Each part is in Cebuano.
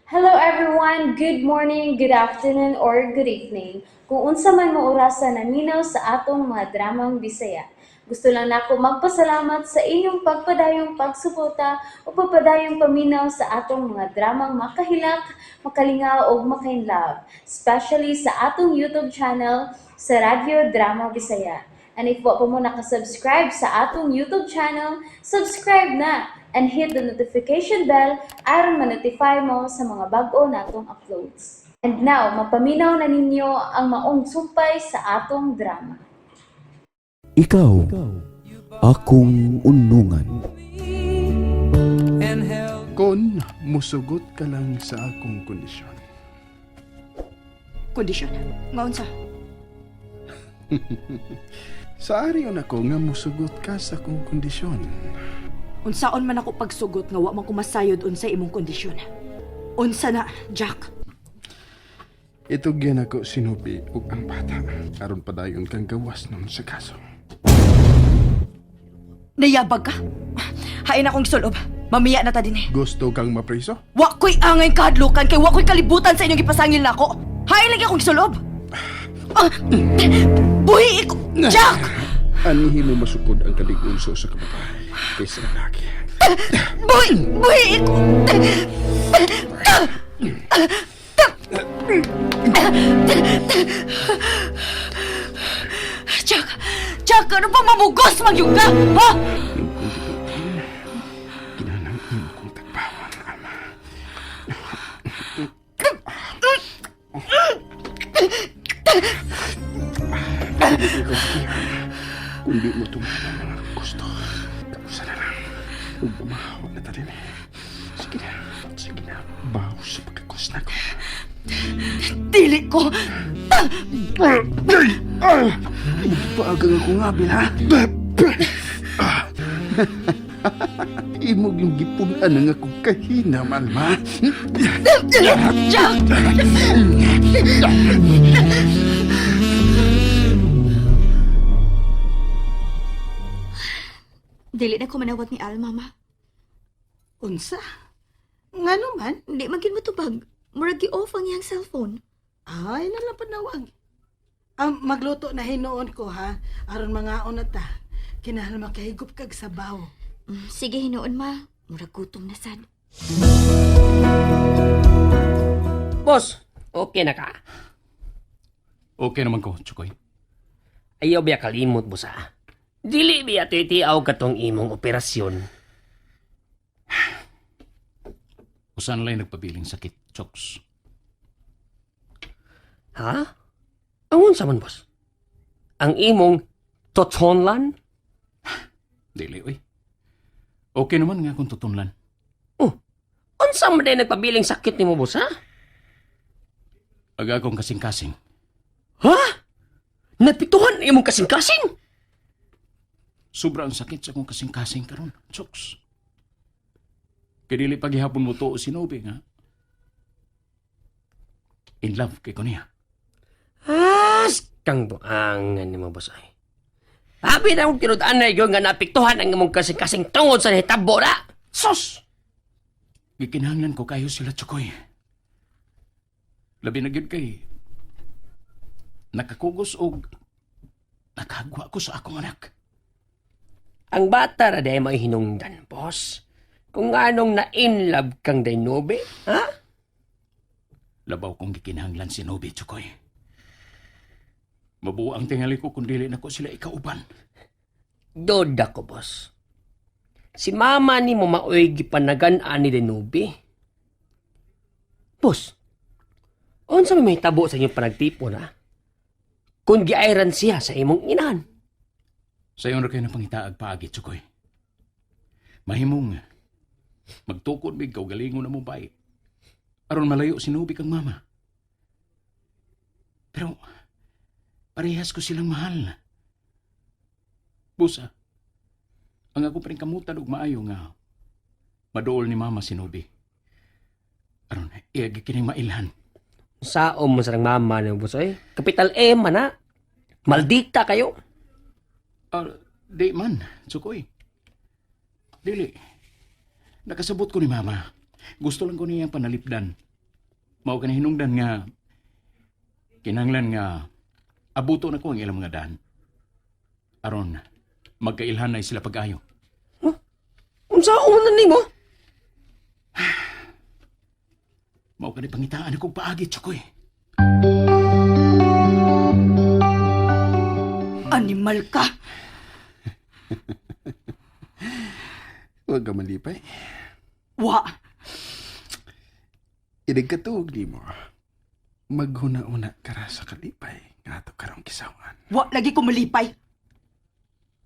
Hello everyone! Good morning, good afternoon, or good evening. Kung unsa man mo orasa naminaw sa atong mga dramang Bisaya. Gusto lang nako magpasalamat sa inyong pagpadayong pagsuporta o pagpadayong paminaw sa atong mga dramang makahilak, makalingaw ug makainlove, especially sa atong YouTube channel sa Radyo Drama Bisaya. And if wa pa mo nakasubscribe sa atong YouTube channel, subscribe na and hit the notification bell aron ma-notify mo sa mga bag-o natong uploads. And now, mapaminaw na ninyo ang maong sumpay sa atong drama. Ikaw, akong unungan. Kon musugot ka lang sa akong kondisyon. Kondisyon? Nga unsa? Sa ariyon ako nga musugot ka sa akong kondisyon. Unsaon man ako pagsugot nga wa man ko masayod unsa imong kondisyon. Unsa na, Jack? Itugyan ako sinubi ug ang bata. Aron padayon kang gawas nun sa kaso. Nayabag ka? Hain akong sulob. Mamiya na ta din eh. Gusto kang mapriso? Wa ko'y angay kahadlukan kay wa ko'y kalibutan sa inyong gipasangil nako. Hain lagi akong sulob. Ah, buhi ko, Jack! Anihi mo masukod ang kalig-unso sa kababae kaysa lalaki. Buhi, buhi ko. Jack, Jack, ano pa mamugos magyug ka? Ha? Yung kong gibutin, kinahanglan imo kong tagbawan, ama. Ikaw siya. Kundi mo tumama mga gusto. Kamusta na lang. Ug pamahawag na ta din eh. Sige na. Sige na. Baw sa pagkakos na ko. Dili ko. Paagang ako nga, Bill, ha? Imog yung gipunan ang akong kahina, Alma. Jack! Dili na ko manawag ni Al, mama. Unsa? Ngano man? Di man gid mo tubag. Murag gi-off ang iyang cellphone. Ay, nalang panawag. Ang magluto na hinuon ko ha, aron mangaon na ta. Kinahanglan makahigop kag sabaw. Sige hinuon, ma. Murag gutom na sad. Boss, okay na ka? Okay naman ko, Chukoy. Ayaw biya kalimot, boss ah. Dili biya titiaw katong imong operasyon. Usan lang nagpabiling sakit, Choks. Ha? Ang unsa man, boss? Ang imong totonlan? Dili, uy. Okay naman nga kung tutunlan. Oh, unsa man day nagpabiling sakit nimo, boss, ha? Aga akong kasing-kasing. Ha? Napituhan imong kasing-kasing? Sobra ang sakit sa akong kasing-kasing karon, Choks. Kaya dili paghihapon mo to sinubi nga. In love kay ko niya. As kang buangan nimo, boss ay. Abi na akong tinud-anay yun nga napiktuhan ang imong kasing-kasing tungod sa nahitabo na. Sus! Gikinahanglan ko kayo sila, Chukoy. Labi na gyud kay nakakugos og nakagwa ko sa akong anak. Ang bata ra day may hinungdan, boss. Kung anong na-inlove kang Dinobe, ha? Labaw kong gikinahanglan si Nobi, Chukoy. Mabuo ang tingali ko kung dili na ko sila ikauban. Doda ko, boss. Si mama ni mo maoy gipanagan-an ni Dinobe. Boss, unsa may mahitabo sa inyong panagtipon, ha? Kung giayran siya sa imong inahan. Sayon ra kayo na pangitaag paagi, Chukoy. Mahimong, magtukod mig kaugalingon na mo bay. Aron malayo si Nobi kang mama. Pero, parehas ko silang mahal. Busa, ang ako pa rin kamutan og maayo nga maduol ni mama si Nobi. Aron, iyagi kining mailhan. Saom mo sa nang mama ni mo, boss, oy. Kapital M, man, ha? Maldita kayo. Ah, di man, Tsukoy. Dili. Nakasabot ko ni Mama. Gusto lang ko niyang panalipdan. Mao kani hinungdan nga kinahanglan nga abuto na ko ang ilang mga daan. Aron magkailhan na sila pag-ayo. Unsa una nimo? Mao kani pangitaan akong paagi, Tsukoy. Animal ka! Huwag ka malipay. Wa! Inigkatuog ni mo. Maghuna-una ka ra sa kalipay nga ato karong kisawan. Wa lagi ko malipay.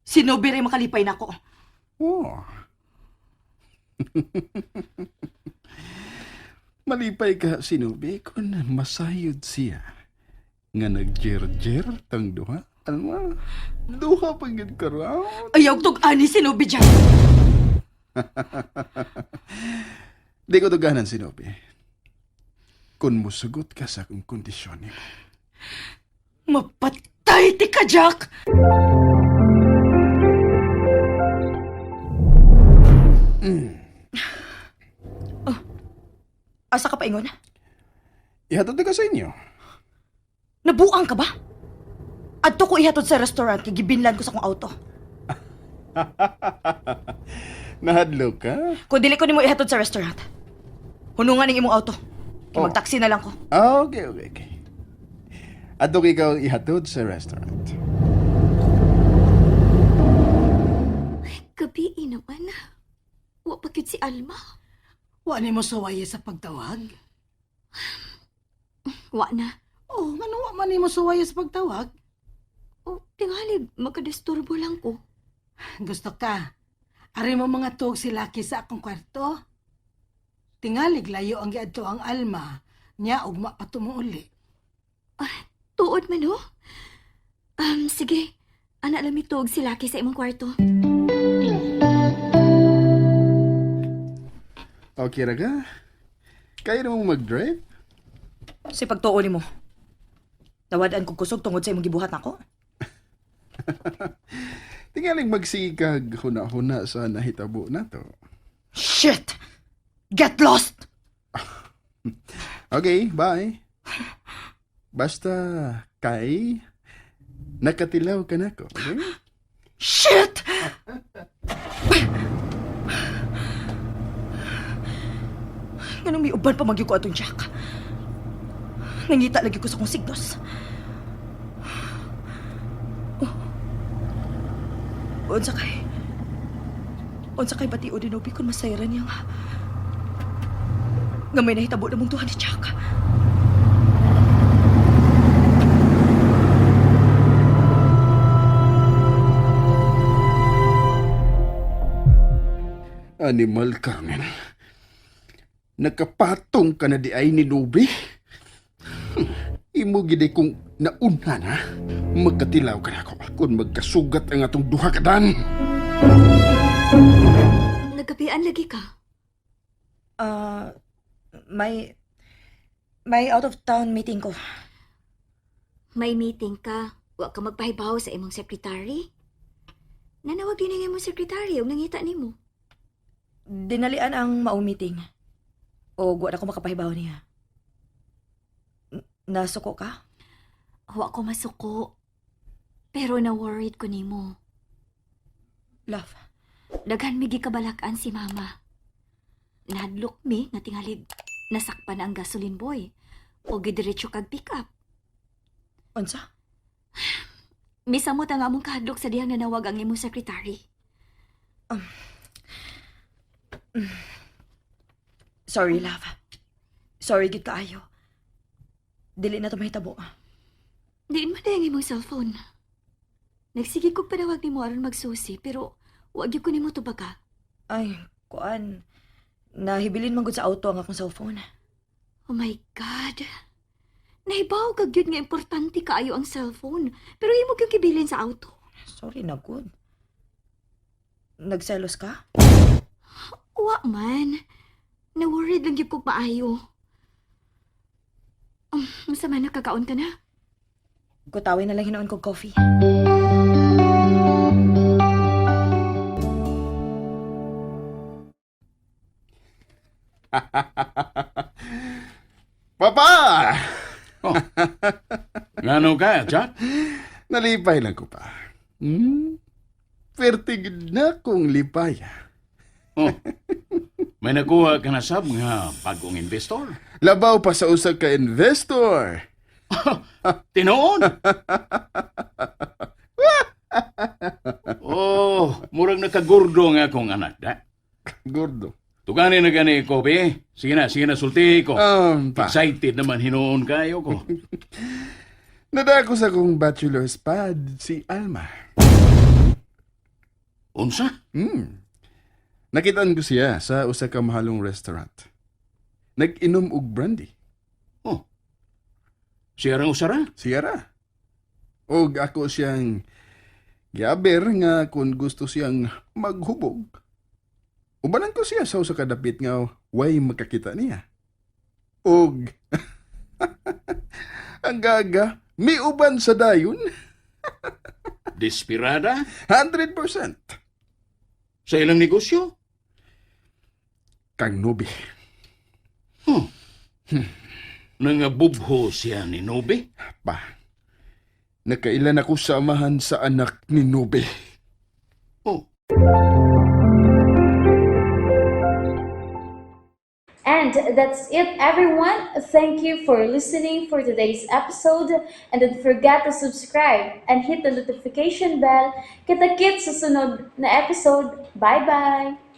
Sinubi rin makalipay nako. Oo. Malipay ka sinubi kung masayod siya nga nagjer-jer tang duha. Ano? Duha pa gyud ka raw. Ayaw tug-ani sinubi dyan. Di ko duganan sinubi. Kung musugot ka sa akong kondisyon nimo. Mapatay ti ka, Jack! Oh. Asa ka paingon? Ihatod ko sa inyo. Nabuang ka ba? Adto ko ihatod sa restaurant kay gibinlan ko sa akong auto. Nahadlok ka? Kung dili ko nimo ihatod sa restaurant, hunungan ning imong auto. Kay Oh. magtaksi na lang ko. Ah, okay. Adto ikaw ihatod sa restaurant. Gabi naman. Wa pa gyud si Alma. Wa nimo suwaye sa pagtawag? Wa na. Oh, ngano wa man nimo suwaye sa pagtawag? O, tingali, makadisturbo lang ko. Gusto ka. Ari mo mga tuog si Lucky sa akong kwarto. Tingalig layo ang giadto ang Alma. Nya ugma pa tumuuli. Tuod man, oh. Sige. Ana lang mituog si Lucky sa imong kwarto. Okay ra ka? Kaya namang mag-drive? Sa pagtuo nimo. Nawad-an kog kusog tungod sa imong gibuhat nako. Tingaling magsigag huna-huna sa nahitabo na to. Shit! Get lost! Okay, bye. Basta kay nakatilaw ka nako, okay? Shit! Nganong may uban pa magyuko ko atong Jack. Nangita lagi ko sa kong signos. Oh. Unsa kay? Unsa kay bati o dinubi kung masayran niya nga. Nga may nahitabo na mong tuhan ni Jack. Animal, Carmen. Nakapatong ka na di ay ni Nubi. Imo gid kung nauna na, magkatilaw ka na ako kung magkasugat ang atong duha ka dan. Nagabian lagi ka. Ah, may may out of town meeting ko. May meeting ka. Wa ka magpahibaw sa imong secretary. Nanawag din ang imong secretary ug nangita nimo. Dinalian ang maong meeting. O wa na ko makapahibaw niya. Nasuko ka? Wa ko masuko. Pero na-worried ko nimo. Love. Daghan mi gikabalak-an si mama. Nahadlok mi nga tingalig nasakpan ang gasoline boy o gidiretso kag pick up. Unsa? Misamot ang among kahadlok sa dihang nanawag ang imong secretary. Sorry, love. Sorry gid kaayo. Dili na to mahitabo. Diin man ang imong cellphone. Nagsige kog panawag nimo aron magsusi pero wa gyud ko nimo tubaga. Ay, kuan. Nahibilin man gud sa auto ang akong cellphone. Oh my God. Nahibaw ka gyud nga importante kaayo ang cellphone pero imo gyud gibilin sa auto. Sorry na gud. Nagselos ka? Wa man. Na-worried lang gyud kog maayo. Unsa man, nakakaon ka na? Gutawin na lang hinuon kog coffee. Papa! Oh. Ngano ka, Jack? Nalipay lang ko pa. Pertigid na kong lipay. Oh. May nakuha ka na sab nga bagong investor. Labaw pa sa usa ka investor. Tinuon. Oh, murag nakagurdo nga akong anak da. Gordo. Tugani na gani ko, be. Sige na, sulti ko. Pa. Excited naman hinuon kayo ko. Nadako sa kong bachelor's pad si Alma. Unsa? Nakitaan ko siya sa usa ka mahalong restaurant. Nag-inom og brandy. Oh. Siya rang usara? Siya ra. Og ako siyang giaber nga kung gusto siyang maghubog. Ubanan ko siya sa usa ka dapit nga way makakita niya. Og ang gaga, miuban sa dayon. Desperada? 100%. Sa ilang negosyo? Kang Nobi. Oh. Nangabubho siya ni Nobe? Pa. Nakailan ako sa amahan sa anak ni Nobe. Oh. And that's it, everyone. Thank you for listening for today's episode. And don't forget to subscribe and hit the notification bell. Kita-kits sa sunod na episode. Bye-bye!